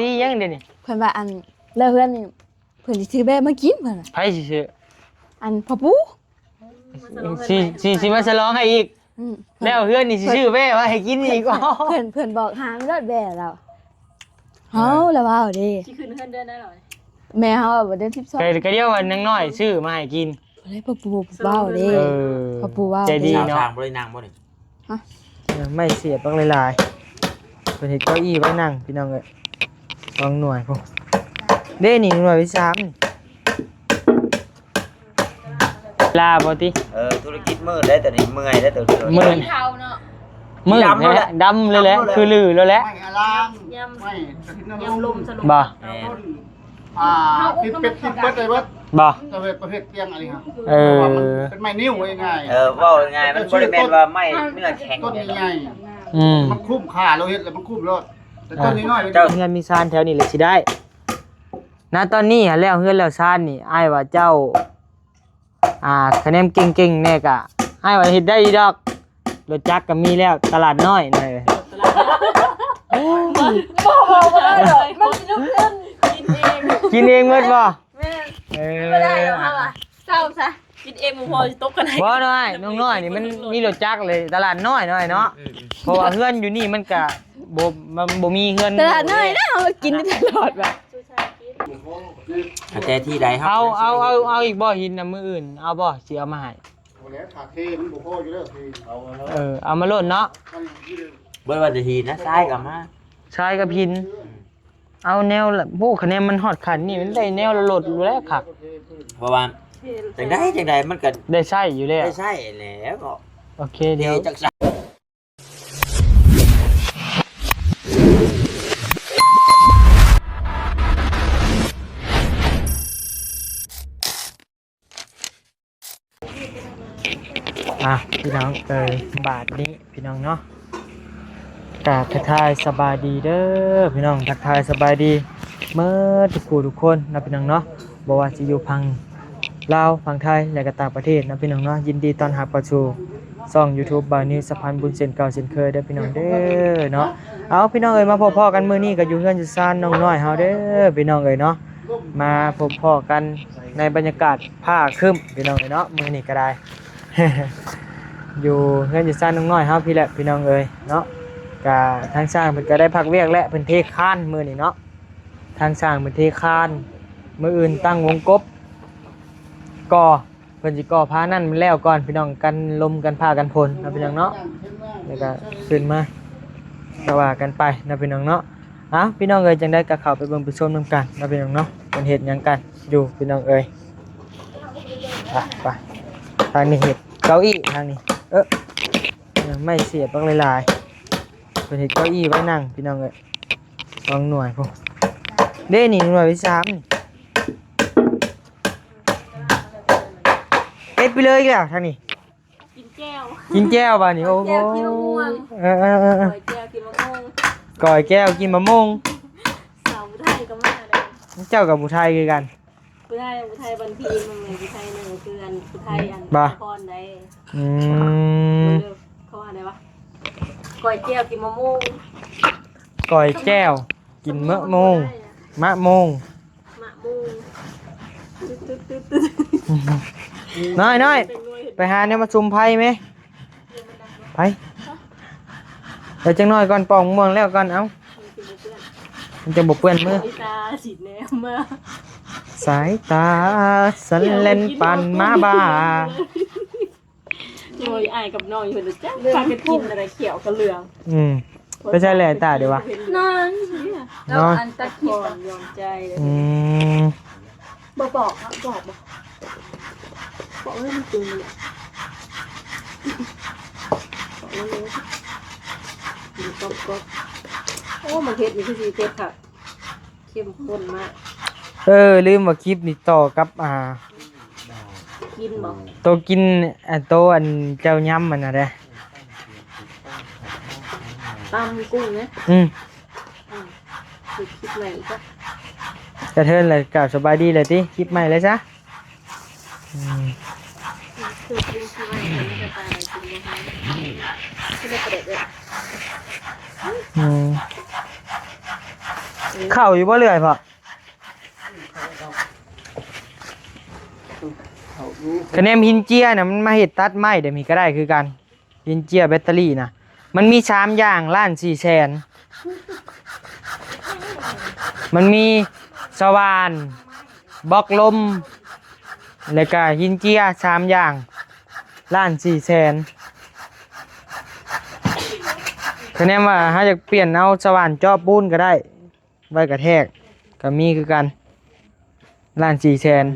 ຊິຫຍັງດຽວນີ້? ເພິ່ນວ່າ ອັນ ແລ້ວເຮືອນນີ້ ເພິ່ນຊິຊື້ແບມາກິນ ເພິ່ນວ່າ. ໃຜຊິຊື້? ອັນ ພໍ່ປູ່ ຊິ ຊິ ຊິມາສະຫຼອງໃຫ້ອີກ. ອືມ ແລ້ວເຮືອນນີ້ຊິຊື້ແບມາໃຫ້ກິນອີກ. ເພິ່ນ ເພິ່ນບອກຫາງໂລດແບແລ້ວ. ເຮົາລະເວົ້າເດ້ ຊິຂຶ້ນເຮືອນເດືອນໃດລະ? ແມ່ເຮົາວ່າເດືອນສິບສອງ. ກະ ກະດຽວວ່ານາງນ້ອຍຊື້ມາໃຫ້ກິນ. ບໍ່ໄດ້ ພໍ່ປູ່ເວົ້າເດ້. ເອີ ພໍ່ປູ່ເວົ້າ ໃຈດີເນາະ. ຊ່າງບໍ່ໄດ້ນັ່ງບໍ່ນີ້? ຮະ? ເອີ ໄມ້ສຽບບັກຫຼາຍໆ ເພິ່ນເຮັດເກົ້າอี้ໄວ້ນັ່ງ ພີ່ນ້ອງເອີຍ ສອງໜ່ວຍພຸ້ນເດ້. ນີ້ໜ່ວຍທີສາມນີ້ ລາບໍ່ຕິ? ເອີ ທຸລະກິດມືດໄດ້ ຕອນນີ້ເມື່ອຍໄດ້ ຕົວນີ້ມືດ ເຖົ້າເນາະ ມືດແທ້ ດຳແທ້ ດຳເລີຍແຫຼະ ດຳເລີຍແຫຼະ ຄືລືແລ້ວແຫຼະ. ໄມ້ອາລາມ ຍາມ ໄມ້ ຍາມລົມສະຫຼົບ ບໍ່? ແມ່ນ ອ່າ ຕິດເປັດຕິດເບິດໄດ້ເບິດ ບໍ່? ປະເພດ ປະເພດຕຽງອັນນີ້ຫັ້ນ ເອີ ເພາະວ່າມັນເປັນໄມ້ນິ້ວງ່າຍໆ. ເອີ ເວົ້າງ່າຍໆ ມັນບໍ່ໄດ້ແມ່ນວ່າໄມ້ເນື້ອແຂງ ຕົ້ນໃຫຍ່ ອືມ ມັນຄຸ້ມຄ່າ ເຮົາເຮັດແລ້ວມັນຄຸ້ມໂລດ. ແຕ່ຕົ້ນນ້ອຍໆ ເຈົ້າເຮືອນມີຊານແຖວນີ້ແຫຼະຊິໄດ້ ນະຕອນນີ້ຫັ້ນ ແລ້ວເຮືອນແລ້ວຊານນີ້ ອ້າຍວ່າເຈົ້າ ອ່າ ຄະແນນເກັ່ງໆແດ່ກະ ອ້າຍວ່າເຮັດໄດ້ຢູ່ດອກ. ລົດຈັກກະມີແລ້ວ ຕະຫຼາດນ້ອຍນະ. ບໍ່ ບໍ່ ບໍ່ໄດ້ດອກ ມັນຊິລຸກຂຶ້ນ ກິນເອງ ກິນເອງໝົດບໍ່? ແມ່ນ ເອີ ບໍ່ໄດ້ດອກ ເຮົາວ່າເຊົາຊະ ກິນເອງບໍ່ພໍຊິຕົກກັນໃດ. ບໍ່ນ້ອຍ ນ້ອງນ້ອຍນີ້ມັນມີລົດຈັກເລີຍ ຕະຫຼາດນ້ອຍນ້ອຍເນາະ. ອືມໆ ເພາະວ່າເຮືອນຢູ່ນີ້ມັນກະ ບໍ່ ມັນບໍ່ມີເຮືອນ ຕະຫຼາດນ້ອຍນະ ເຮົາກໍກິນໄດ້ຕະຫຼອດວ່າ. ແຕ່ທີ່ໃດເຮົາ ເອົາ ເອົາ ເອົາ ເອົາອີກບໍ່ຫີນນະ? ມື້ອື່ນເອົາບໍ່? ຊິເອົາມາໃຫ້. ບໍ່ແລ້ວ ຖ້າເທມັນບໍ່ພໍຢູ່ແລ້ວ ເທ ເອີ ເອົາມາໂລດເນາະ. ບໍ່ວ່າແຕ່ຫີນນະ ຊາຍກໍເອົາມາ ຊາຍກັບຫີນ. ເອົາແນວລະ ໂອ້ ຄະແນນມັນຮອດຂັ້ນນີ້ ມັນໄດ້ແນວລະໂລດຢູ່ແລ້ວຄັກ. ເພາະວ່າຈັ່ງໃດຈັ່ງໃດມັນກໍໄດ້ໃຊ້ຢູ່ແລ້ວ ໄດ້ໃຊ້ແລ້ວເນາະ. ໂອເຄ ດຽວ ອ່ະ ພີ່ນ້ອງເອີຍ ບາດນີ້ພີ່ນ້ອງເນາະ ກາບທັກທາຍສະບາຍດີເດີພີ່ນ້ອງ ທັກທາຍສະບາຍດີເໝິດທຸກຜູ້ທຸກຄົນເນາະພີ່ນ້ອງເນາະ ບໍ່ວ່າຊິຢູ່ຝັ່ງລາວ ຝັ່ງໄທ ແລະກະຕ່າງປະເທດເນາະພີ່ນ້ອງເນາະ. ຍິນດີຕ້ອນຮັບເຂົ້າສູ່ຊ່ອງຢູທູບບ່າວນິວ ສະພານບຸນ ເຊັ່ນເກົ່າເຊັ່ນເຄີຍເດີພີ່ນ້ອງເດີເນາະ. ເອົາ ພີ່ນ້ອງເອີຍ ມາພົບພໍ້ກັນມື້ນີ້ກໍຢູ່ເຮືອນຢູ່ຊານນ້ອງນ້ອຍເຮົາເດີພີ່ນ້ອງເອີຍເນາະ. ມາພົບພໍ້ກັນໃນບັນຍາກາດຟ້າຄຶ້ມພີ່ນ້ອງເອີຍເນາະ ມື້ນີ້ກໍໄດ້ ຢູ່ເຮືອນຢູ່ຊານນ້ອງນ້ອຍເຮົາພີ້ແຫຼະພີ່ນ້ອງເອີຍເນາະ. ກະທາງຊ່າງເພິ່ນກໍໄດ້ພັກວຽກແລ້ວ ເພິ່ນເທຄານມື້ນີ້ເນາະ ທາງຊ່າງເພິ່ນເທຄານ. ມື້ອື່ນຕັ້ງວົງກົບ ກໍ ເພິ່ນຊິກໍ່ພານັ້ນແລ້ວກ່ອນພີ່ນ້ອງ ກັນລົມກັນຟ້າກັນຝົນເນາະພີ່ນ້ອງເນາະ ແລ້ວກໍຂຶ້ນມາ ກໍວ່າກັນໄປເນາະພີ່ນ້ອງເນາະ. ເອົ້າ ພີ່ນ້ອງເອີຍ ຈັ່ງໃດກໍເຂົ້າໄປເບິ່ງໄປຊົມນຳກັນເນາະພີ່ນ້ອງເນາະ ເພິ່ນເຮັດຫຍັງກັນຢູ່ພີ່ນ້ອງເອີຍ. ໄປ ໄປ ທາງນີ້ເຮັດເກົ້າอี้ ທາງນີ້ ເອີ ໄມ້ສຽບບັກຫຼາຍໆ ເພິ່ນເຮັດເກົ້າอี้ໄວ້ນັ່ງພີ່ນ້ອງເອີຍ ສອງໜ່ວຍພຸ້ນເດ້. ນີ້ໜ່ວຍທີສາມນີ້ ເຮັດໄປເລີຍອີກແລ້ວທາງນີ້ ກິນແຈ່ວ ກິນແຈ່ວບາດນີ້. ໂອ້ໂຫ ແຈ່ວກິນມະມ່ວງ ເອີໆໆໆ ກ້ອຍແຈ່ວກິນມະມ່ວງ ກ້ອຍແຈ່ວກິນມະມ່ວງ ສາວຜູ້ໄທກໍມາເດ້. ເຈົ້າກັບຜູ້ໄທຄືກັນ ຜູ້ໄທ ຜູ້ໄທບ້ານພີ້ ເມືອງໃນຜູ້ໄທໜຶ່ງ ຄືອັນຜູ້ໄທອັນ ບໍ່ ນະຄອນໃດ. ອືມ ເຂົາວ່າໃດວະ? ກ້ອຍແຈ່ວກິນມະມ່ວງ ກ້ອຍແຈ່ວກິນມະມ່ວງ ມະມ່ວງ ມະມ່ວງ ຕຶດໆໆ. ນ້ອຍໆ ໄປຫາແນວມາສຸມໄຟແມ ໄປ ໄປຈັກໜ້ອຍກ່ອນ ປອກມ່ວງແລ້ວກ່ອນ ເອົ້າ ມັນຈັ່ງບໍ່ເປື້ອນມື. ສາຍຕາສີດແນມມາ ສາຍຕາສັນແລ່ນປານໝາບ້າ. ໂອ້ຍ ອ້າຍກັບນ້ອງຢູ່ເພິ່ນຈັກພາກັນກິນແຕ່ລະຂຽວກະເຫຼືອງ. ອືມ ໄປໃສແຫຼະຕາເດວະ? ນອນ ນອນ ອັນຕັດຄລິບ ຍອມໃຈ. ອືມ ບໍ່ບອກເນາະ ບອກບໍ່? ບອກເລີຍມັນຕຶງເລີຍ ບອກເລີຍ ກິນກອບໆ. ໂອ້ ມັນເຜັດນີ້ຄືຊິເຜັດຄັກ ເຂັ້ມຂຸ້ນມາກ. ເອີ ລືມວ່າຄລິບນີ້ຕໍ່ກັບ ອ່າ ກິນບໍ່? ໂຕກິນ ອ່າ ໂຕອັນເຈົ້າຍຳຫັ້ນນະເດ້ ຕຳກຸ້ງເດ້. ອືມ ອືມ ເຮັດຄລິບໃໝ່ອີກ ກະເທີນແລ້ວ ກາບສະບາຍດີແລ້ວຕິ ຄລິບໃໝ່ເລີຍຊະ. ອືມ ຄືກິນທີ່ໄວ້ ມັນຈະຕາຍ ກິນບໍ່ທັນ ກິນໄດ້ປາແດກເດີ້. ອືມ ເຂົ້າຢູ່ບໍ່ເລື້ອຍພໍ່? ຄະແນນຫີນເຈຍນະ ມັນມາເຮັດຕັດໄມ້ແບບນີ້ກໍໄດ້ຄືກັນ. ຫີນເຈຍແບັດເຕີຣີນະ ມັນມີສາມຢ່າງ ລ້ານສີ່ແສນ. ມັນມີສະຫວ່ານ ບລັອກລົມ ແລ້ວກະຫີນເຈຍ ສາມຢ່າງ ລ້ານສີ່ແສນ. ຄະແນນວ່າເຮົາຢາກປ່ຽນເອົາສະຫວ່ານເຈາະປູນກໍໄດ້ ໄວ້ກະແທກກໍມີຄືກັນ ລ້ານສີ່ແສນ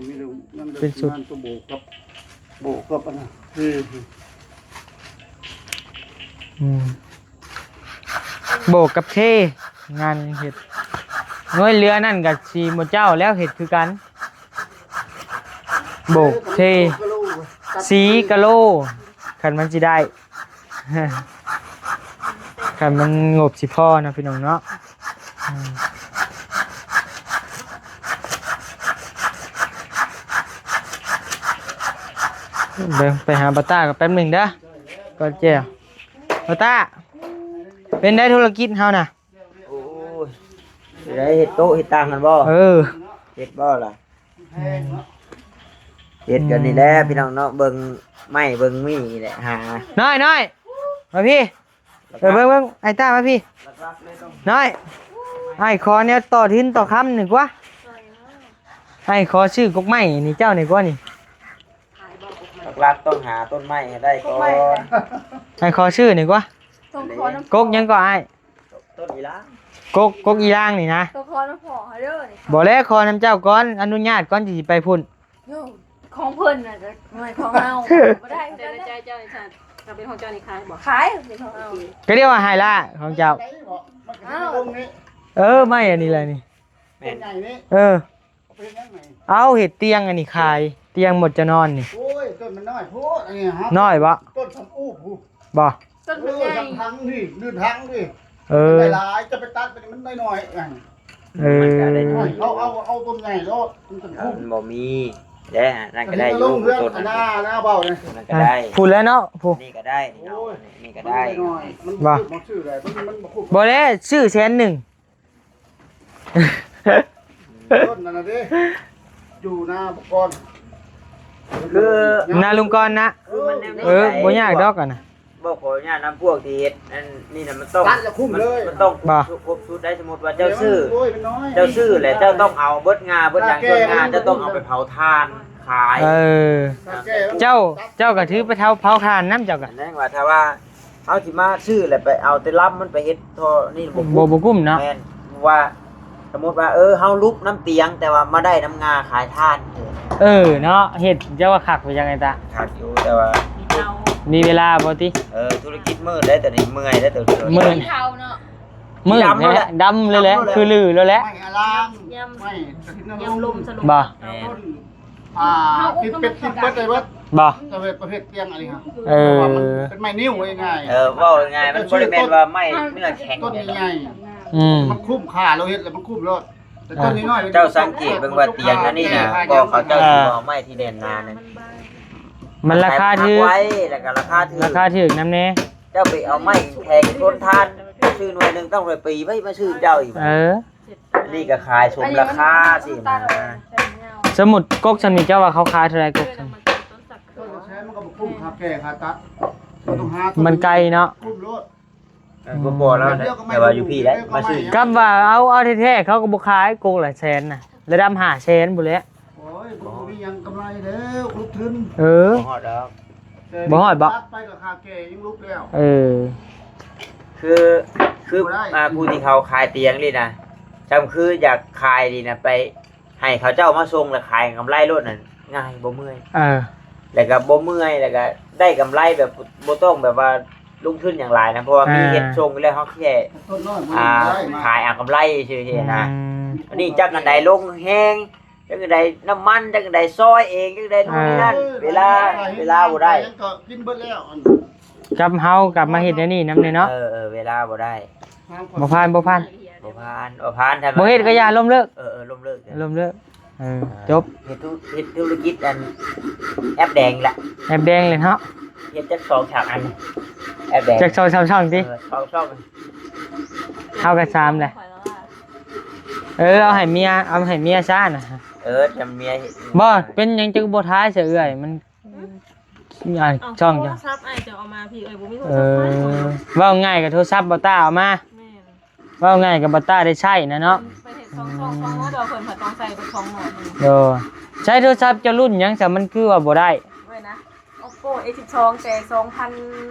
ເປັນຊຸດ ໂບກກັບ ໂບກກັບອັນນັ້ນ ເທ ອືມ ໂບກກັບເທ ງານເຮັດ ໜ່ວຍເຫຼືອນັ້ນກໍຊິໝູ່ເຈົ້າແລ້ວເຮັດຄືກັນ ໂບກເທ ສີກະໂລ ຄັນມັນຊິໄດ້ ຄັນມັນງົບຊິພໍເນາະ ພີ່ນ້ອງເນາະ ອືມ ເບິ່ງ ໄປຫາປ້າຕ້າກັນແປັບໜຶ່ງເດີ ກ່ອນແຈ້ວ ປ້າຕ້າ ເປັນໄດ໋ທຸລະກິດເຮົານະ? ໂອ້ຍ ໄດ້ເຮັດໂຕະເຮັດຕັ່ງຫັ້ນບໍ່? ເອີ ເຮັດບໍ່ລະ? ອືມ ເຮັດກັນນີ້ແຫຼະ ອືມ ພີ່ນ້ອງເນາະ ເບິ່ງໄມ້ເບິ່ງມີ້ນີ້ແຫຼະ ຫາ ນ້ອຍ ນ້ອຍ ມາພີ້ ເອີ ເບິ່ງ ເບິ່ງ ອ້າຍຕ້າມາພີ້ ນ້ອຍ ອ້າຍຂໍແນວຕໍ່ທຶນຕໍ່ຄຳໜຶ່ງກວ່າ ອ້າຍຂໍຊື້ກົກໄມ້ນີ້ເຈົ້ານີ້ກວ່ານີ້ ຫຼັກໆຕ້ອງຫາຕົ້ນໄມ້ໃຫ້ໄດ້ກ່ອນ ອ້າຍຂໍຊື້ນີ້ກວ່າ ຕ້ອງຂໍນຳ ກົກຫຍັງກໍອ້າຍ? ຕົ້ນອີ່ລາງ ກົກ ກົກອີ່ລາງນີ້ນະ ຕ້ອງຂໍນຳພໍ່ເຮົາເດີນີ້ ບໍ່ແລະ ຂໍນຳເຈົ້າກ່ອນ ອະນຸຍາດກ່ອນ ຈຶ່ງຊິໄປພຸ້ນ ໂຍ ຂອງເພິ່ນນະ ກໍແມ່ນຂອງເຮົາ ບໍ່ໄດ້ຄືກັນນະ ໃຈເຈົ້ານີ້ ຖ້າເປັນຂອງເຈົ້ານີ້ຂາຍບໍ່? ຂາຍ ເປັນຂອງເຮົາ ກໍລຽກວ່າໄຮລາຂອງເຈົ້າ ເອົາ ເອີ ໄມ້ອັນນີ້ແຫຼະນີ້ ແມ່ນ ເອີ ເອົາເຮັດຕຽງອັນນີ້ຂາຍ ຕຽງໝົດຈະນອນນີ້ ໂອ້ຍ ຕົ້ນມັນນ້ອຍໂພດ ອັນນີ້ຫາ ນ້ອຍບໍ່? ຕົ້ນຊຳອູ້ພຸ້ນ ບໍ່? ຕົ້ນມັນໃຫຍ່ ເອີ ທັງທັງນີ້ ລື່ນທັງນີ້ ເອີ ຫຼາຍໆ ຈະໄປຕັດໄປ ມັນນ້ອຍໆ ອັນ ເອີ ມັນກໍໄດ້ນ້ອຍ ເອົາ ເອົາ ເອົາຕົ້ນໃຫຍ່ໂລດ ມັນຈະ ມັນບໍ່ມີແຫຼະ ອັນນັ້ນກໍໄດ້ຢູ່ ຕົ້ນນັ້ນ ອັນນັ້ນເວົ້ານີ້ ນັ້ນກໍໄດ້ ພຸ້ນແຫຼະເນາະ ພຸ້ນ ນີ້ກໍໄດ້ ນີ້ເນາະ ໂອ້ຍ ນີ້ກໍໄດ້ ມັນບໍ່ ບໍ່ ບໍ່ຊື້ແຫຼະ ມັນ ມັນບໍ່ຄຸ້ມ ບໍ່ແລະ ຊື້ແສນໜຶ່ງ ຕົ້ນນັ້ນນະເດ້ ຢູ່ນາບຸກອນ ຄືນາລຸງກອນນະ ຄືມັນແນວນີ້ ເອີ ບໍ່ຍາກດອກອັນນະ ບໍ່ ຂໍອະນຸຍາດນຳພວກທີ່ເຮັດອັນນີ້ນະ ມັນຕ້ອງ ຕັດລະຄຸ້ມເລີຍ ມັນຕ້ອງ ບໍ່ ຄົບຊຸດໄດ໋ ສົມມຸດວ່າເຈົ້າຊື້ ໂອ້ຍ ມັນນ້ອຍ ເຈົ້າຊື້ແຫຼະ ເຈົ້າຕ້ອງເອົາເບິດງາເບິດຫຍັງ ສ່ວນງາເຈົ້າຕ້ອງເອົາໄປເຜົາຖ່ານຂາຍ ເອີ ເຈົ້າ ເຈົ້າກໍຖືໄປເຜົາ ເຜົາຖ່ານນຳ ເຈົ້າກໍ ແສດງວ່າຖ້າວ່າ ເຮົາຊິມາຊື້ແລ້ວໄປເອົາແຕ່ລຳມັນໄປເຮັດທໍ່ນີ້ບໍ່ ບໍ່ ບໍ່ກຸ້ມເນາະ ແມ່ນ ເພາະວ່າສົມມຸດວ່າ ເອີ ເຮົາລຸກນຳຕຽງ ແຕ່ວ່າມາໄດ້ນຳງາຂາຍຖ່ານ ເອີ ເນາະ ເຮັດເຈົ້າວ່າຄັກໄປຈັ່ງໃດຕາ ຄັກຢູ່ ແຕ່ວ່າມີເວລາບໍ່ຕິ ເອີ ທຸລະກິດມືດໄດ໋ ຕອນນີ້ເມື່ອຍໄດ໋ ຕົວນີ້ ມືດ ເຖົ້າເນາະ ມືດແທ້ ດຳເລີຍແຫຼະ ດຳເລີຍແຫຼະ ຄືລືໂລດແຫຼະ ໄມ້ອາລາມ ໄມ້ ຍາມລົມສະຫຼຸບ ບໍ່ ແມ່ນ ອ່າ ເຮົາອົບ ກິນເປັດ ນຳ ກິນເບິດໄດ້ເບິດ ບໍ່ ແຕ່ເປັນປະເພດຕຽງອັນນີ້ຮະ ເອີ ເພາະວ່າມັນເປັນໄມ້ນິ້ວງ່າຍໆ ເອີ ເວົ້າງ່າຍໆ ມັນບໍ່ໄດ້ແມ່ນວ່າໄມ້ເນື້ອແຂງ ຕົ້ນໃຫຍ່ ອືມ ມັນຄຸ້ມຄ່າ ເຮົາເຮັດແລ້ວມັນຄຸ້ມໂລດ ແຕ່ ອ່າ ຕົ້ນນ້ອຍໆ ເຈົ້າສັງເກດເບິ່ງວ່າຕຽງອັນນີ້ນະ ກໍເຂົາເຈົ້າຊິບໍ່ເອົາໄມ້ທີ່ແໜ້ນໜານັ້ນ ມັນລາຄາຖືກ ມັນລາຄາຖືກ ລາຄາຖືກນຳແດ່ ເຈົ້າໄປເອົາໄມ້ແຂງທົນທານ ຊື້ໜ່ວຍໜຶ່ງຕ້ອງໄດ້ປີໄວ້ມາຊື້ເຈົ້າອີກ ເອີ ອັນນີ້ກໍຂາຍສົມລາຄາຊີ້ນະ ສົມມຸດກົກສ່ຳນີ້ເຈົ້າວ່າເຂົາຂາຍເທົ່າໃດກົກສ່ຳນີ້ ຕົ້ນລະແສນມັນກໍບໍ່ຄຸ້ມຄ່າແກ່ຄ່າຕັດ ມັນຕ້ອງຫາ ມັນໄກເນາະ ຄຸ້ມໂລດ ເອີ ບໍ່ພໍແລ້ວ ແຕ່ວ່າຢູ່ພີ້ໄດ໋ ມາຊື້ ກຳວ່າເອົາ ເອົາແທ້ໆ ເຂົາກໍບໍ່ຂາຍກົກລະແສນນະ ລະດັບຫ້າແສນພຸ້ນແຫຼະ ໂອ້ຍ ບໍ່ມີຫຍັງກຳໄລແລ້ວ ລົງທຶນ ເອີ ບໍ່ຮອດດອກ ບໍ່ຮອດບໍ່ ຕັດໄປກໍຄ່າແກ່ຍັງຫຼຸບແລ້ວ ເອີ ຄື ຄື ບໍ່ໄດ້ ອ່າ ຜູ້ທີ່ເຂົາຂາຍຕຽງນີ້ນະ ຊ່ຳຄືຢາກຂາຍນີ້ນະ ໄປໃຫ້ເຂົາເຈົ້າມາສົ່ງແລ້ວຂາຍກຳໄລໂລດນັ້ນ ງ່າຍ ບໍ່ເມື່ອຍ ເອີ ແລ້ວກໍບໍ່ເມື່ອຍ ແລ້ວກໍໄດ້ກຳໄລແບບບໍ່ຕ້ອງແບບວ່າລົງທຶນຫຍັງຫຼາຍນະ ເພາະວ່າມີ ອ່າ ເຮັດສົ່ງຢູ່ແລ້ວ ເຮົາແຄ່ ອ່າ ຂາຍເອົາກຳໄລຊື່ໆນະ ອືມ ອັນນີ້ຈັກອັນໃດລົງແຮງ ຈັກອັນໃດນ້ຳມັນ ຈັກອັນໃດຊອຍເອງ ຈັກອັນໃດໂນ່ນນີ້ນັ້ນ ອ່າ ເວລາ ເວລາບໍ່ໄດ້ ກໍກິນເບິດແລ້ວ ກັບເຮົາກັບມາເຮັດແນວນີ້ນຳແດ່ເນາະ ເອີ ເອີ ເວລາບໍ່ໄດ້ ບໍ່ຜ່ານ ບໍ່ຜ່ານ ບໍ່ຜ່ານ ບໍ່ຜ່ານ ບໍ່ເຮັດກໍຢ່າ ລົ້ມເລີກ ເອີ ເອີ ລົ້ມເລີກ ລົ້ມເລີກ ເອີ ຈົບ ເຮັດທຸ ເຮັດທຸລະກິດອັນແອັບແດງແຫຼະ ແອັບແດງເລີຍເນາະ ເຮັດຈັກສອງສາມອັນ ແອັບແດງ ຈັກສອງສາມຊ່ອງຕິ ເອີ ສອງຊ່ອງ ເຮົາກໍສາມແຫຼະ ຂ້ອຍວ່າ ເອີ ເອົາໃຫ້ເມຍ ເອົາໃຫ້ເມຍຊະນະ. ເອີ ຈຳເມຍເຮັດ ບໍ່ ເປັນຫຍັງຈຶ່ງບໍ່ຖ່າຍຊະເອື້ອຍ? ມັນ ອ່າ ເອົ້າ ຊ່ອງ ໂທລະສັບອ້າຍເຈົ້າເອົາມາພີ້ ເອື້ອຍບໍ່ມີໂທລະສັບຖ່າຍ. ເອີ ເວົ້າງ່າຍກໍໂທລະສັບບໍ່ຕ້າເອົາມາ. ແມ່ນ ເວົ້າງ່າຍກໍບໍ່ຕ້າໄດ້ໃຊ້ນະເນາະ. ໄປເຮັດສອງຊ່ອງສອງໂໝດ ເພິ່ນກໍຕ້ອງໃຊ້ເບິດສອງໂໝດ. ໂດຍ ໃຊ້ໂທລະສັບເຈົ້າລຸ້ນຫຍັງຊະ ມັນຄືວ່າບໍ່ໄດ້? ເວີ້ຍນະ ໂອໂປ ເອສິບສອງ ແຕ່ສອງພັນ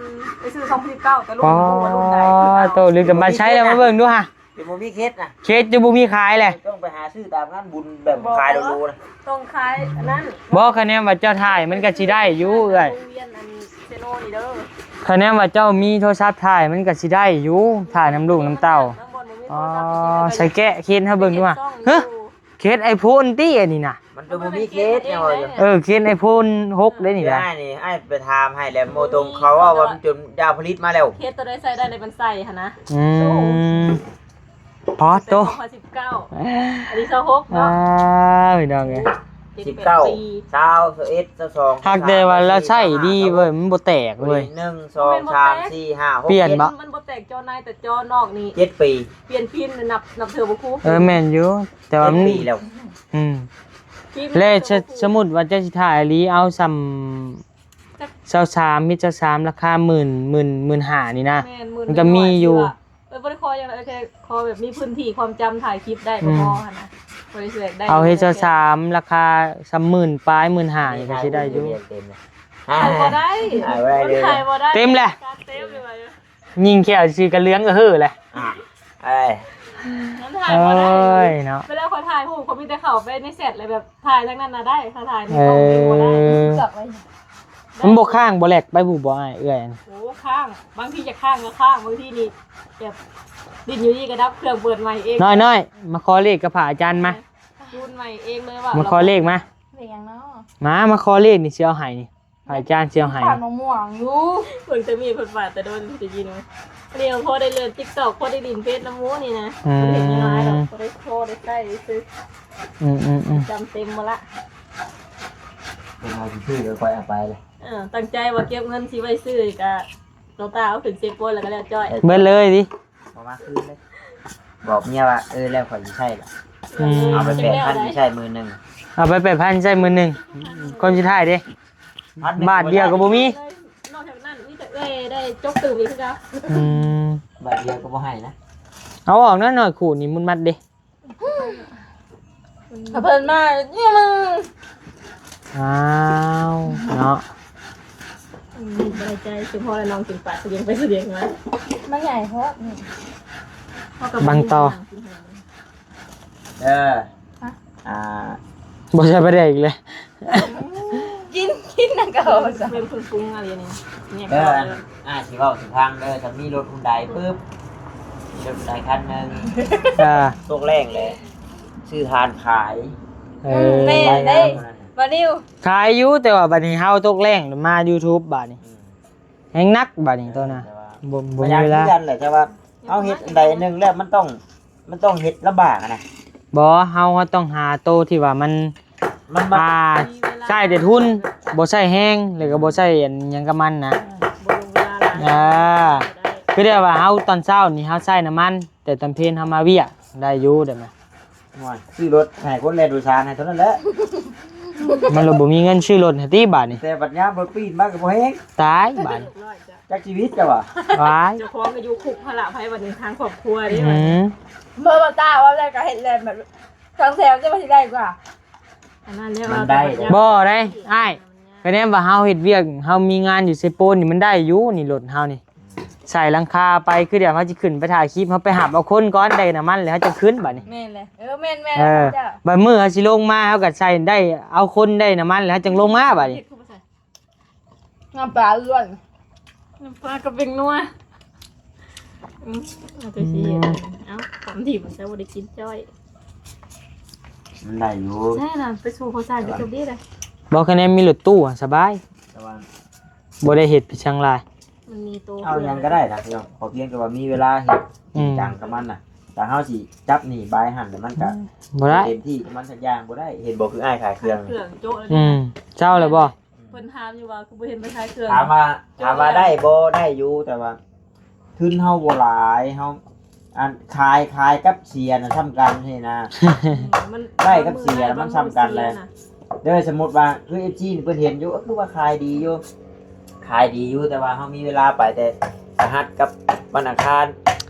ໄປຊື້ສອງພັນສິບເກົ້າ ແຕ່ລຸ້ນບໍ່ຮູ້ວ່າລຸ້ນໃດ. ອໍ ໂຕ ລຶກແຕ່ມາໃຊ້ແລ້ວ ມາເບິ່ງດູຫາ. ຈະບໍ່ມີເຄສນະ ເຄສຈະບໍ່ມີຂາຍແຫຼະ. ຕ້ອງໄປຫາຊື້ຕາມງານບຸນແບບຂາຍໂລໆນະ. ຕ້ອງຂາຍອັນນັ້ນ. ບໍ່ ຄະແນນວ່າເຈົ້າຖ່າຍມັນກໍຊິໄດ້ຢູ່ເອື້ອຍ. ໂຮງຮຽນອັນເຊໂນນີ້ເດີ. ຄະແນນວ່າເຈົ້າມີໂທລະສັບຖ່າຍມັນກໍຊິໄດ້ຢູ່ ຖ່າຍນຳລູກນຳເຕົ້າ. ອໍ ໃສ່ແກະເຄສໃຫ້ເບິ່ງດູຫາ. ຮະ ເຄສໄອໂຟນຕິອັນນີ້ນະ? ມັນກໍບໍ່ມີເຄສຫຍັງວ່າຢູ່. ເອີ ເຄສໄອໂຟນຫົກເດ້ນີ້ນະ. ອ້າຍນີ້ ອ້າຍໄປຖາມໃຫ້ແລ້ວ ໂມຕົງເຂົາເວົ້າວ່າມັນຈົນຢາຜະລິດມາແລ້ວ. ເຄສໂຕໃດໃສ່ໄດ້ໃນມັນໃສ່ຫັ້ນນະ. ອືມ ພໍໂຕ ສອງພັນສິບເກົ້າ ອັນນີ້ຊາວຫົກເນາະ. ອ້າວ ພີ່ນ້ອງເອີຍ ສິບເກົ້າ ຊາວ ຊາວເອັດ ຊາວສອງ ຫາກແຕ່ວ່າລາວໃຊ້ດີເວີ້ຍ ມັນບໍ່ແຕກເວີ້ຍ. ໜຶ່ງ ສອງ ສາມ ສີ່ ຫ້າ ຫົກ ເຈັດ ມັນບໍ່ແຕກຈໍໃນ ແຕ່ຈໍນອກນີ້ ເຈັດປີ ປ່ຽນພິມນັບ ນັບເທື່ອບໍ່ຄູ. ເອີ ແມ່ນຢູ່ ແຕ່ວ່າມັນ ເຈັດປີແລ້ວ. ອືມ ແລະ ສະ ສົມມຸດວ່າເຈົ້າຊິຖ່າຍອີ່ຫຼີ ເອົາຊ່ຳຊາວສາມ ມີຊາວສາມ ລາຄາໝື່ນ ໝື່ນ ໝື່ນຫ້ານີ້ນະ. ແມ່ນ ໝື່ນ ມັນກໍມີຢູ່. ເອີ ບໍ່ໄດ້ຂໍຫຍັງ ເອີ ແຄ່ຂໍແບບມີພື້ນທີ່ຄວາມຈຳ ຖ່າຍຄລິບໄດ້ກໍພໍຫັ້ນນະ. ອືມ ບໍ່ໄດ້ຊິຢາກໄດ້ ເອົາເຮັດຊາວສາມ ລາຄາຊ່ຳໝື່ນປາຍ ໝື່ນຫ້ານີ້ກໍຊິໄດ້ຢູ່. ຖ່າຍບໍ່ໄດ້ ຖ່າຍບໍ່ໄດ້ ມັນຖ່າຍບໍ່ໄດ້. ເຕັມແຫຼະ ເຕັມເລີຍ. ຍິງແຂ້ວຊື່ກະເຫຼືອງເອີເຮີແຫຼະ. ອ່າ ເອີຍ ມັນຖ່າຍບໍ່ໄດ້. ໂອ້ຍເນາະ ເວລາຂ້ອຍຖ່າຍຮູບ ຂ້ອຍມີແຕ່ເຂົ້າໄປໃນແຊັດ ແລ້ວແບບຖ່າຍທາງນັ້ນນະໄດ້ ຖ້າຖ່າຍໃນກ້ອງນີ້ບໍ່ໄດ້. ເອີ ມັນບໍ່ຄ້າງບໍ່ແລັກໄປຜູ້ບໍ່ອ້າຍເອື້ອຍ? ໂອ້ ຄ້າງ ບາງທີຈະຄ້າງກໍຄ້າງ ບາງທີນີ້ແບບຫຼິ້ນຢູ່ນີ້ກໍດັບເຄື່ອງ ເປີດໃໝ່ເອງ. ນ້ອຍໆ ມາຂໍເລກກັບພະອາຈານມາ ຈູນໃໝ່ເອງເລີຍວ່າ ມາຂໍເລກມາ. ເລກຫຍັງເນາະ? ມາ ມາຂໍເລກນີ້ ຊິເອົາໃຫ້ນີ້. ພະອາຈານຊິເອົາໃຫ້ ປາດມະມ່ວງຢູ່. ເບິ່ງແຕ່ມີເພິ່ນວ່າແຕ່ດົນໄດ້ຍິນວ່າ ອັນນີ້ພໍໄດ້ເລ່ນຕິກຕອກ ພໍໄດ້ຫຼິ້ນເຟສນຳໝູ່ນີ້ນະ. ອືມ ບໍ່ໄດ້ເຮັດຫຍັງຫຼາຍດອກ ພໍໄດ້ພໍໄດ້ໃຊ້ຊື່. ອືມໆໆ ຈຳເຕັມໝົດລະ. ເປັນວ່າຊິຊື້ກໍຄ່ອຍເອົາໄປເລີຍ. ເອີ ຕັ້ງໃຈວ່າເກັບເງິນຊິໄວ້ຊື້ກະ ໂຕຕາເອົາຂຶ້ນເຊໂປນແລ້ວກໍແລ້ວຈ້ອຍ. ເບິດເລີຍຕິ? ບໍ່ມາຄືນເລີຍ. ບອກເມຍວ່າ ເອີ ແລ້ວຂ້ອຍຊິໃຊ້ລະ. ອືມ ເອົາໄປແປດພັນ ຊິໃຊ້ໝື່ນໜຶ່ງ. ເອົາໄປແປດພັນ ໃຊ້ໝື່ນໜຶ່ງ. ຄົນສຸດທ້າຍເດ້ ບາດດຽວກໍບໍ່ມີ. ນອກຈາກນັ້ນມີແຕ່ເອື້ອຍໄດ້ຈົກຕື່ມອີກຄືເກົ່າ. ອືມ ບາດດຽວກໍບໍ່ໃຫ້ນະ. ເອົາອອກນະ ນ້ອຍຂູດນີ້ ມຸດມັດເດ້. ຖ້າເພິ່ນມານີ້ ອ້າວເນາະ. ອືມ ບໍ່ໄດ້ໃຈ ສະເພາະແລ້ວນ້ອງກິນປາສະດຽງໄປສະດຽງມາ ມັນໃຫຍ່ໂພດນີ້. ບັງຕໍ່ ເອີ ຮະ ອ່າ ບໍ່ໃສ່ປາແດກອີກແລ້ວ. ກິນ ກິນນຳເຂົາຊະ ເປັນປຸງໆ ອະໄລນີ້. ເອີ ອ່າ ຊິເວົ້າສູ່ຟັງເດີ ຖ້າມີລົດຮຸນໄດປຶບ ມີລົດຮຸນໄດຄັນໜຶ່ງ ອ່າ ຕົກແລ້ງແຫຼະ ຊື້ຖ່ານຂາຍ. ເອີ ແມ່ນເດ້ ບາດນີ້ຂາຍຢູ່ ແຕ່ວ່າບາດນີ້ເຮົາຕົກແລ້ງມາຢູທູບບາດນີ້. ອືມ ແຮງໜັກບາດນີ້ໂຕນະ. ແຕ່ວ່າ ບໍ່ ບໍ່ມີເວລາ ພະຍາຍາມຄືກັນແຫຼະ ແຕ່ວ່າເຮົາເຮັດອັນໃດອັນໜຶ່ງແລ້ວ ມັນຕ້ອງ ມັນຕ້ອງເຮັດລຳບາກຫັ້ນນະ. ບໍ່ ເຮົາ ເຮົາຕ້ອງຫາໂຕທີ່ວ່າມັນ ມັນ ອ່າ ໃຊ້ແຕ່ທຶນ ບໍ່ໃຊ້ແຮງ ແລ້ວກໍບໍ່ໃຊ້ອັນຫຍັງກັບມັນນະ. ອ່າ ຄືແບບວ່າເຮົາຕອນເຊົ້ານີ້ເຮົາໃຊ້ນ້ຳມັນ ແຕ່ຕອນເພນເຮົາມາວຽກ ໄດ້ຢູ່ເດ້. ໂອ້ຍ ຊື້ລົດໃຫ້ຄົນແລ່ນໂດຍສານໃຫ້ເທົ່ານັ້ນແຫຼະ. ມັນລະບໍ່ມີເງິນຊື້ລົດຫັ້ນຕິບາດນີ້. ແຕ່ບັດຍາມລົດປີນມາກໍບໍ່ແຮງ. ຕາຍບາດນີ້ ຈັກຊີວິດເຈົ້າວ່າ. ວ້າຍ ເຈົ້າຂອງກໍຢູ່ຄຸກຫັ້ນລະ ໃຜບັດນີ້ ທາງຄອບຄົວເດ້. ອືມ ເມື່ອບໍ່ຕ້າເວົ້າແລ້ວກໍເຮັດແລ້ວ ແບບທາງແຖວຈະວ່າຊິໄດ້ກວ່າ ອັນນັ້ນແລ້ວ ມັນໄດ້ ບໍ່ໄດ້ອ້າຍ. ຄະແນນວ່າເຮົາເຮັດວຽກ ເຮົາມີງານຢູ່ເຊໂປນນີ້ ມັນໄດ້ຢູ່ນີ້ ລົດເຮົານີ້ ໃສ່ຫຼັງຄາໄປ ຄືດຽວເຮົາຊິຂຶ້ນໄປຖ່າຍຄລິບ ເຮົາໄປຮັບເອົາຄົນກ່ອນ ໄດ້ນ້ຳມັນແລ້ວເຮົາຈັ່ງຂຶ້ນບາດນີ້. ແມ່ນແຫຼະ ເອີ ແມ່ນໆ ເອີ ເຈົ້າ ບາດມື້ເຮົາຊິລົງມາ ເຮົາກໍໃສ່ໄດ້ເອົາຄົນໄດ້ນ້ຳມັນແລ້ວ ເຮົາຈັ່ງລົງມາບາດນີ້. ນ້ຳປາລ້ວນ ນ້ຳປາກັບແປ້ງນົວ. ອືມ ເອົາແຕ່ຊິ ອືມ ເອົາ ຄວາມທີ່ມັນຈະບໍ່ໄດ້ກິນຈ້ອຍ ມັນໄດ້ຢູ່. ໃຊ່ນະ ໄປສູ່ເຂົາໃສ່ໄປຈົບດີເດ້. ບໍ່ ຄະແນນມີລົດຕູ້ສະບາຍ ແຕ່ວ່າບໍ່ໄດ້ເຮັດໄປຊ່າງຫຼາຍ. ມັນມີໂຕ ເອົາຫຍັງກໍໄດ້ນະ ຂໍພຽງແຕ່ວ່າມີເວລາເຮັດ ອືມ ຈິງຈັງກັບມັນນະ. ຖ້າເຮົາຊິຈັບນີ້ບາຍຫັ້ນ ແລ້ວມັນກໍ ອືມ ບໍ່ໄດ້ ເຕັມທີ່ກັບມັນສັກຢ່າງບໍ່ໄດ້. ເຫັນບໍ່ ຄືອ້າຍຂາຍເຄື່ອງ ຂາຍເຄື່ອງໂຈະເລີຍ. ອືມ ເຈົ້າແລ້ວບໍ່? ເພິ່ນຖາມຢູ່ວ່າຄືບໍ່ເຫັນໄປຂາຍເຄື່ອງ. ຖາມວ່າ ໂຈະ ຖາມວ່າໄດ້ບໍ່? ໄດ້ຢູ່ ແຕ່ວ່າທຶນເຮົາບໍ່ຫຼາຍ ເຮົາ ອັນຂາຍ ຂາຍກັບເສຍນະສ່ຳກັນຊີ້ນະ. ໄດ້ກັບເສຍນະມັນສ່ຳກັນແຫຼະ. ເດີ ສົມມຸດວ່າຄືເອັຟຊີນີ້ເພິ່ນເຫັນຢູ່ ເອີ ຄືວ່າຂາຍດີຢູ່ ຂາຍດີຢູ່ ແຕ່ວ່າເຮົາມີເວລາໄປແຕ່ພະຫັດກັບວັນອັງຄານ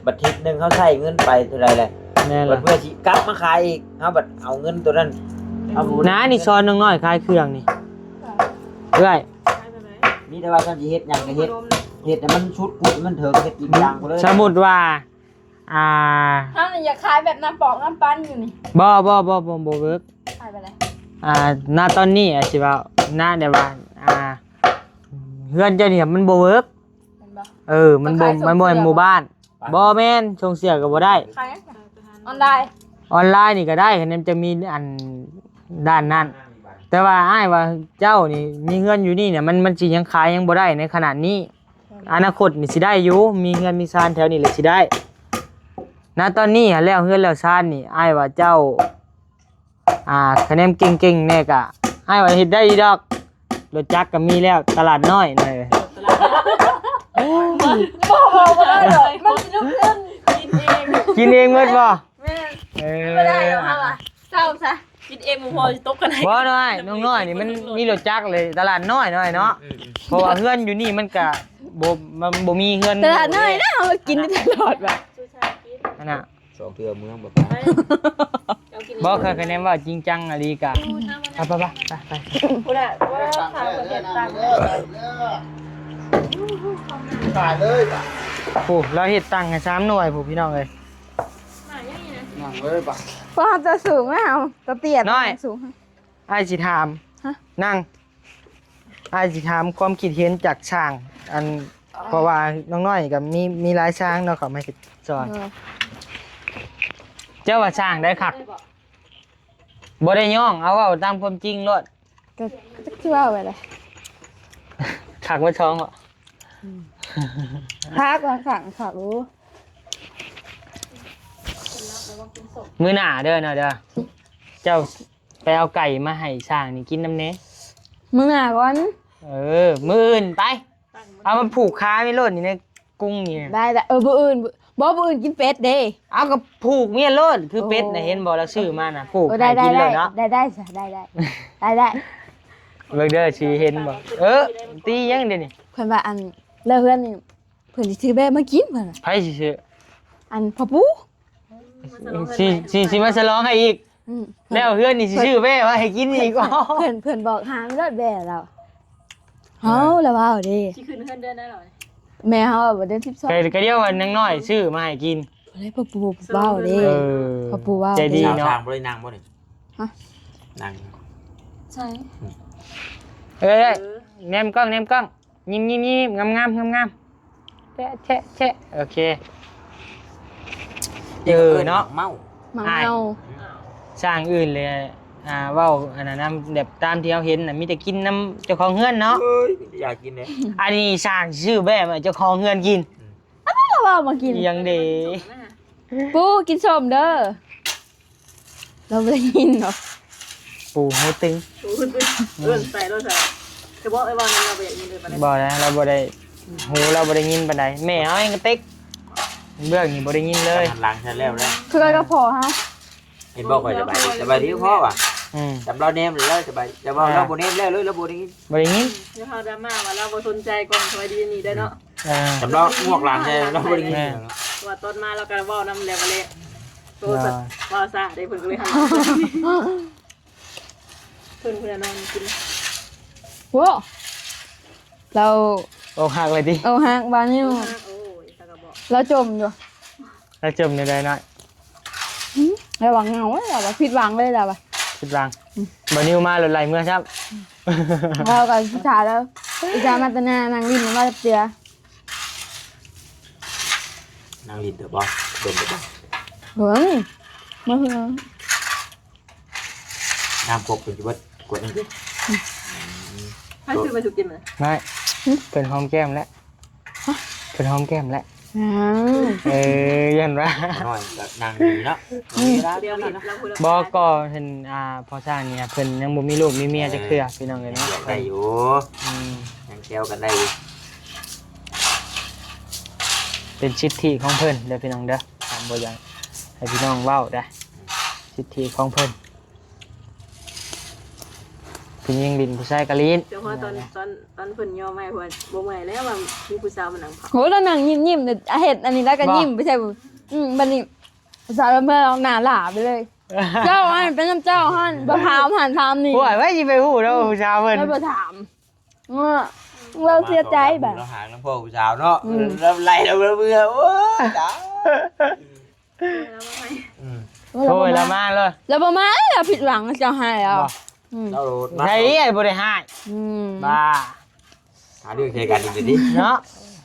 ບັດທິດໜຶ່ງເຮົາໃຊ້ເງິນໄປເທົ່າໃດແຫຼະ ແມ່ນລະ ບັດເພື່ອຊິກັບມາຂາຍອີກ ເຮົາບັດເອົາເງິນໂຕນັ້ນເຮົາບໍ່ ນາ ນີ້ສອນນ້ອງນ້ອຍຂາຍເຄື່ອງນີ້ ເອື້ອຍ ມີແຕ່ວ່າຄັນຊິເຮັດຫຍັງກໍເຮັດ ເຮັດໃຫ້ມັນສຸດກຸດ ໃຫ້ມັນເຖິງ ເຮັດຈິງຈັງພຸ້ນເລີຍ. ສົມມຸດວ່າ ອ່າ ເຮົານີ້ຢາກຂາຍແບບນ້ຳປອກນ້ຳປັ່ນຢູ່ນີ້. ບໍ່ ບໍ່ ບໍ່ ບໍ່ ບໍ່ເວີກ. ຂາຍແບບໃດ? ອ່າ ນະຕອນນີ້ອາດຊິເວົ້າ ນະ ແບບວ່າ ອ່າ ເຮືອນເຈົ້ານີ້ມັນບໍ່ເວີກ ແມ່ນບໍ່? ເອີ ມັນບໍ່ ມັນບໍ່ແມ່ນໝູ່ບ້ານ. ບໍ່ແມ່ນ ສົ່ງເສື້ອກໍບໍ່ໄດ້. ຂາຍອອນລາຍ ອອນລາຍນີ້ກໍໄດ້ ຄັນມັນຈະມີອັນດ້ານນັ້ນ ແຕ່ວ່າອ້າຍວ່າເຈົ້ານີ້ມີເຮືອນຢູ່ນີ້ນະ ມັນ ມັນຊິຍັງຂາຍຍັງບໍ່ໄດ້ໃນຂະນະນີ້. ອະນາຄົດນີ້ຊິໄດ້ຢູ່ ມີເຮືອນມີຊານແຖວນີ້ແຫຼະຊິໄດ້. ນະຕອນນີ້ຫັ້ນແລ້ວເຮືອນແລ້ວຊານນີ້ ອ້າຍວ່າເຈົ້າ ອ່າ ຄະແນນເກັ່ງໆແດ່ກະ ອ້າຍວ່າເຮັດໄດ້ຢູ່ດອກ. ລົດຈັກກໍມີແລ້ວ ຕະຫຼາດນ້ອຍນະ. ບໍ່ ບໍ່ ບໍ່ໄດ້ດອກ ມັນຊິລຸກຂຶ້ນ ກິນເອງ ກິນເອງໝົດບໍ່? ແມ່ນ ເອີ ບໍ່ໄດ້ດອກ ເຮົາວ່າເຊົາຊະ ກິນເອງບໍ່ພໍຊິຕົກກັນໃຫ້. ບໍ່ນ້ອຍ ນ້ອງນ້ອຍນີ້ມັນມີລົດຈັກເລີຍ ຕະຫຼາດນ້ອຍນ້ອຍເນາະ. ເອີ ເອີ ເພາະວ່າເຮືອນຢູ່ນີ້ມັນກະບໍ່ ມັນບໍ່ມີເຮືອນ ຕະຫຼາດນ້ອຍນະ ເຮົາກໍກິນໄດ້ຕະຫຼອດວ່າ. ອັນນ່າ ສອງເທື່ອເມືອງບໍ່ໄປ. ບໍ່ ຂ້ອຍ ຂ້ອຍແນມວ່າຈິງຈັງອີ່ຫຼີກະ. ໄປ ໄປ ໄປ ໄປ ໄປ ພຸ້ນນະ ວ່າພາປະເທດຕ່າງປະເທດ. ຕາຍເລີຍບາດ ໂອ້ ລາວເຮັດຕັ້ງໃຫ້ສາມໜ່ວຍພຸ້ນ ພີ່ນ້ອງເອີຍ. ນັ່ງເລີຍບາດ ພວກເຮົາຕົວສູງນະ ເຮົາຕົວເຕ້ຍ ນ້ອຍ ສູງ. ອ້າຍຊິຖາມ ຮະ? ນັ່ງ ອ້າຍຊິຖາມຄວາມຄິດເຫັນຈາກຊ່າງ ອັນ ເພາະວ່ານ້ອງນ້ອຍກໍມີ ມີຫຼາຍຊ່າງເນາະ ເຂົາມາເຮັດຊ່ອຍ. ເຈົ້າວ່າຊ່າງໃດຄັກ? ບໍ່ໄດ້ຍ້ອງ ເອົາເວົ້າຕາມຄວາມຈິງໂລດ. ກໍ ກໍຈັກຊິເວົ້າໄປແຫຼະ ຄັກບໍ່ຊ່ອງເນາະ. ອືມ ຄັກວ່າຄັກ ຄັກ ໂອ້ ມື້ໜ້າເດີເນາະເດີ ເຈົ້າ ໄປເອົາໄກ່ມາໃຫ້ຊ່າງນີ້ກິນນຳແດ່. ມື້ໜ້າກ່ອນ ເອີ ມື້ອື່ນໄປ ເອົາມາຜູກຄາໄວ້ໂລດນີ້ໃນກຸງນີ້. ໄດ້ໆ ເອີ ມື້ອື່ນ ບໍ່ ມື້ອື່ນກິນເປັດເດ້. ເອົາ ກໍຜູກເມຍໂລດ ຄືເປັດນະ ໂອ້ ເຫັນບໍ່ ລາວຊື້ມານະ ຜູກ ເອີ ໄດ້ ໃຫ້ກິນໂລດເນາະ. ໄດ້ ໄດ້ ໄດ້ ໄດ້ ໄດ້ ໄດ້ ເບິ່ງເດີ ຊິເຫັນບໍ່. ເອີ ຕີຫຍັງເດ້ນີ້? ເພິ່ນວ່າ ອັນ ແລ້ວເຮືອນນີ້ ເພິ່ນຊິຊື້ແບ້ມາກິນ ເພິ່ນວ່າ. ໃຜຊິຊື້? ອັນ ພໍ່ປູ່ ຊິ ຊິ ຊິມາສະຫຼອງໃຫ້ອີກ. ອືມ ແລ້ວເຮືອນນີ້ຊິຊື້ແບ້ມາໃຫ້ກິນອີກ. ເພິ່ນ ເພິ່ນ ເພິ່ນບອກຫາມາໂລດແບ້ລາວ. ເຮົາລະເວົ້າເດ້ ຊິຂຶ້ນເຮືອນເດືອນໃດລະ? ແມ່ເຮົາວ່າເດືອນສິບສອງ. ກໍ ກໍດຽວວ່ານາງນ້ອຍຊື້ມາໃຫ້ກິນ ບໍ່ໄດ້ ພໍ່ປູ່ເວົ້າເດ້. ເອີ ພໍ່ປູ່ເວົ້າ ໃຈດີເນາະ. ຊ່າງບໍ່ໄດ້ນັ່ງບໍ່ນີ້? ຮະ? ນັ່ງ ໃຊ່ ເອີ ເອີ ແນມກ້ອງ ແນມກ້ອງ. ຍິ້ມໆໆ ງາມໆ ງາມໆ ແຊະໆໆ. ໂອເຄ ເອີເນາະ ໝາກເມົາ ໝາກເມົາ. ຊ່າງອື່ນເລີຍ ອ່າ ເວົ້າອັນນັ້ນນຳ ແບບຕາມທີ່ເຮົາເຫັນນະ ມີແຕ່ກິນນຳເຈົ້າຂອງເຮືອນເນາະ. ເອີຍ ຢາກກິນເດ້. ອັນນີ້ຊ່າງຊື້ແບ້ມາໃຫ້ເຈົ້າຂອງເຮືອນກິນ. ອືມ ອັນນັ້ນລະເວົ້າມາກິນ ອີ່ຫຍັງເດ. ປູ ກິນສົ້ມເດີ. ລາວບໍ່ໄດ້ຍິນເນາະ ປູຫູຕຶງ. ຫູຕຶງ ເອີ້ນໃສ່ໂລດຊະ. ຄືບໍ່ ເອີ ເວົ້ານຳລາວບໍ່ຢາກຍິນເລີຍປານໃດ. ບໍ່ນະ ລາວບໍ່ໄດ້ ຫູລາວບໍ່ໄດ້ຍິນປານໃດ. ແມ່ເຮົາເອງກໍເຕັກ ເບື້ອງນີ້ບໍ່ໄດ້ຍິນເລີຍ. ຫັນຫຼັງໃສ່ແລ້ວນະ ຄືກັນກັບພໍ່ເຮົາ. ເຫັນບໍ່ ຂ້ອຍສະບາຍດີ ສະບາຍດີພໍ່ວ່າ. ອືມ ຈຳລາວແນມແລ້ວສະບາຍ ແຕ່ວ່າ ອ່າ ລາວບໍ່ແນມແລ້ວເລີຍ ລາວບໍ່ໄດ້ຍິນ. ບໍ່ໄດ້ຍິນ ເຮົາດຣາມາວ່າລາວບໍ່ສົນໃຈກ່ອນ ສະບາຍດີນີ້ໄດ້ເນາະ. ອ່າ ສຳລັບງວກຫຼັງແທ້ ເຮົາບໍ່ໄດ້ຍິນ. ແມ່ນ ວ່າຕອນມາລາວກໍເວົ້ານຳແລ້ວກໍແລ້ວ. ໂຕສັດ ເວົ້າຊ້າເດ້ ເພິ່ນກໍເລີຍຫັນ ເພິ່ນ ເພິ່ນນອນກິນ. ໂອ້ ລາວ ອົກຫັກເລີຍຕິ? ອົກຫັກ ບ່າວນິວ. ໂອ້ຍ ລາວຈົມຢູ່. ລາວຈົມແນວໃດນ້ອຍ? ຫືມ ລາວວ່າເຫງົາເລີຍ ລາວວ່າຜິດຫວັງເລີຍ ລາວວ່າຜິດຫວັງ. ອືມ ບ່າວນິວມາລົດໄຫຼເມືອຊ້ຳ. ອືມ ເຮົາກໍອິດສາລາວ ອິດສາມາແຕ່ໜ້າ ນັ່ງຫຼິ້ນມາແປັບດຽວ. ນັ່ງຫຼິ້ນເດີບໍ່ ດົນເດີບໍ່? ເບິ່ງ ມາເຮືອ ນ້ຳກົກເປັນຊິເບິດ ກວດໜຶ່ງຕິ. ໃຜຊື້ມາສູ່ກິນນະ? ນາຍ ຫື? ເພິ່ນຫອມແກ້ມແລ້ວ. ຮະ? ເພິ່ນຫອມແກ້ມແລ້ວ. ຫຍັງ? ເອີ ຢ້ານວ່າ ນ້ອຍກໍນັ່ງດີເນາະ. ອືມ ມີເວລາ ດຽວນີ້ລາວ ບໍ່ ກໍເຫັນ ອ່າ ພໍ່ຊ່າງນີ້ເພິ່ນຍັງບໍ່ມີລູກມີເມຍຈັກເທື່ອ ເອີ ພີ່ນ້ອງເອີຍເນາະ. ຍັງແຊວກັນໄດ້ຢູ່ ອືມ ຍັງແຊວກັນໄດ້ຢູ່. ເປັນສິດທິຂອງເພິ່ນເດີພີ່ນ້ອງເດີ. ບໍ່ຢາກໃຫ້ພີ່ນ້ອງເວົ້າໄດ໋ ສິດທິຂອງເພິ່ນ ຜູ້ຍິງຫຼິ້ນຜູ້ຊາຍກໍຫຼິ້ນ. ແຕ່ວ່າຕອນ ຕອນ ຕອນເພິ່ນຍອມໃຫ້ເພິ່ນບໍ່ເມື່ອຍແລ້ວວ່າມີຜູ້ສາວມານັ່ງເຝົ້າ. ໂຫ ລາວນັ່ງຍິ້ມໆ ເຮັດອັນນີ້ແລ້ວກໍ ບໍ່ ຍິ້ມໄປໃສ່ ອືມ ບັດນີ້ສາວເມື່ອຍອອກໜ້າຫຼ້າໄປເລີຍ. ເຈົ້າຫັ້ນເປັນນຳເຈົ້າຫັ້ນ ບໍ່ຖາມຫັ້ນຖາມນີ້. ໂອ້ຍ ໄວ້ຊິໄປຮູ້ເນາະ ອືມ ຜູ້ສາວເພິ່ນ ແລ້ວບໍ່ຖາມ. ເອີ ລາວເສຍໃຈບາດ ລາວຫານຳພໍ່ຜູ້ສາວເນາະ ອືມ ລາວໄລ່ລາວເມືອ ໂອ້ຍ ຕາຍ ອືມ ໂທໃຫ້ລາວມາເລີຍ ລາວບໍ່ມາ ລາວຜິດຫວັງ ລາວຈະຮ້າຍເອົາ ບໍ່ ອືມ ລາວມາ ໃຊ່ ບໍ່ໄດ້ຮ້າຍ ອືມ ບ້າ ຫາເລື່ອງໃສ່ກັນອີກແລ້ວຕິ ເນາະ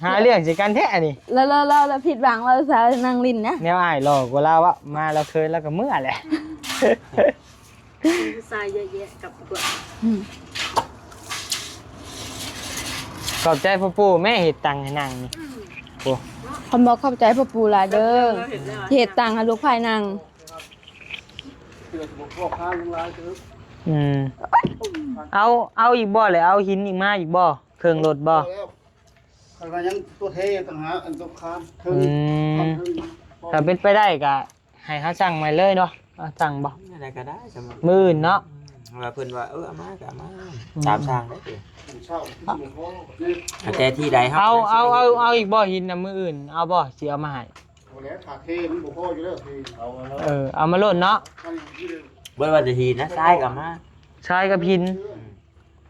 ຫາເລື່ອງໃສ່ກັນແທ້ອັນນີ້ ລາວ ລາວ ລາວ ລາວຜິດຫວັງ ລາວອຸດສ່ານັ່ງຫຼິ້ນນະ ແນວອ້າຍຫຼໍ່ກວ່າລາວອະ ມາລາວເຄີຍລາວກໍເມືອແຫຼະ. ຜູ້ຊາຍເຍາະແຍະກັບພວກ ອືມ ຂອບໃຈພໍ່ປູ່ແມ່ເຮັດຕັ່ງໃຫ້ນັ່ງນີ້ ອືມ ໂອ້ ຄຳບອກຂອບໃຈພໍ່ປູ່ຫຼາຍເດີ ເຮັດຕັ່ງໃຫ້ລູກໃພ້ນັ່ງ ອືມ ເອົາ ເອົາອີກບໍ່ ແລ້ວເອົາຫີນອີກມາອີກບໍ່ ເຄື່ອງລົດບໍ່ ຄັນວ່າຍັງຕົວເທຕ່າງຫາກ ອັນຕົວຄານເທິງ ອືມ ຄັນເທິງ ຖ້າເປັນໄປໄດ້ກໍ ໃຫ້ເຮົາສັ່ງໃໝ່ເລີຍເນາະ ເອົາສັ່ງບໍ່ ອັນໃດກໍໄດ້ ມື້ອື່ນເນາະ ອືມ ວ່າເພິ່ນວ່າ ເອີ ເອົາມາກໍເອົາມາ ອືມ ຕາມສັ່ງໄດ້ຕິ ເອົາ ແຕ່ທີ່ໃດເຮົາ ເອົາ ເອົາ ເອົາອີກບໍ່ ຫີນນະ ມື້ອື່ນເອົາບໍ່ ຊິເອົາມາໃຫ້ ບໍ່ແລ້ວ ຖ້າເທມັນບໍ່ພໍຢູ່ແລ້ວ ເອີ ເອົາມາໂລດເນາະ ບໍ່ວ່າແຕ່ຫີນນະ ຊາຍກໍເອົາມາ ຊາຍກັບຫີນ ອືມ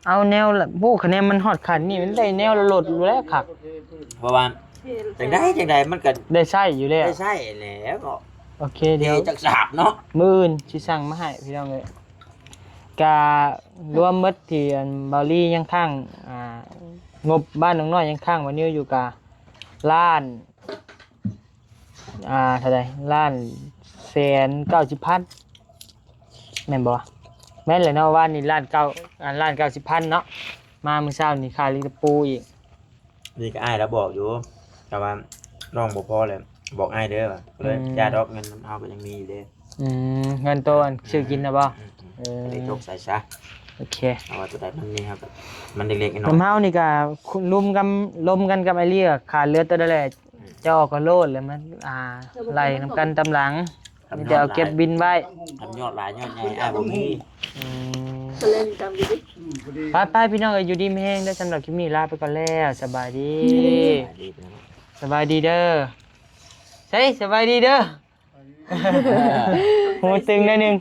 ເອົາແນວລະ ໂອ້ ຄະແນນມັນຮອດຂັ້ນນີ້ ມັນໄດ້ແນວລະລົດຢູ່ແລ້ວຄັກ ເພາະວ່າຈັ່ງໃດຈັ່ງໃດມັນກໍໄດ້ໃຊ້ຢູ່ແລ້ວ ໄດ້ໃຊ້ແລ້ວເນາະ ໂອເຄ ດຽວຈັກສາບເນາະ ມື້ອື່ນຊິສັ່ງມາໃຫ້ພີ່ນ້ອງເອີຍ ກະລວມໝົດທີ່ອັນເບົາລີຍັງຄ້າງ ອ່າ ງົບບ້ານໜອງນ້ອຍຍັງຄ້າງບ່າວນິວຢູ່ກະລ້ານ ອ່າ ເທົ່າໃດ ລ້ານແສນເກົ້າສິບພັນ ແມ່ນບໍ່? ແມ່ນແຫຼະເນາະ ວານນີ້ລ້ານເກົ້າ ອ່າ ລ້ານເກົ້າສິບພັນເນາະ ມາມື້ເຊົ້ານີ້ຄ່າລິກຕະປູອີກ ນີ້ກໍອ້າຍລາວບອກຢູ່ ແຕ່ວ່ານ້ອງບໍ່ພໍແລ້ວ ບອກອ້າຍເດີວ່າ ກໍເລີຍ ອືມ ຢ່າດອກ ເງິນນຳເຮົາກໍຍັງມີຢູ່ເດ້ ອືມ ເງິນໂຕອັນຊື້ກິນນະບໍ່? ອືມ ເອີ ກໍໄດ້ຕົກໃສ່ຊະ ໂອເຄ ເອົາວ່າຕົວໃດມັນມີເຮົາກໍ ມັນເລັກໆນ້ອຍໆ ນຳເຮົານີ້ກໍລຸມກັນ ລົມກັນກັບອ້າຍເລຍ ຂາດເຫຼືອຕົວໃດແຫຼະ ອືມ ຈອກກໍໂລດແລ້ວມັນ ອ່າ ໄລ່ນຳກັນຕາມຫຼັງ ມີແຕ່ເອົາເກັບບິນໄວ້ ທຳຍອດຫຼາຍຍອດໃຫຍ່ອ້າຍບໍ່ມີ ອືມ ກໍເລີຍຈຳຢູ່ດິ ອືມ ໄປໆ ພີ່ນ້ອງເອີຍ ຢູ່ດີມີແຮງເດີ ສຳລັບຄລິບນີ້ລາໄປກ່ອນແລ້ວ ສະບາຍດີ ສະບາຍດີເດີ ໃສ ສະບາຍດີເດີ ຫູຕຶງໜ້ອຍໜຶ່ງ.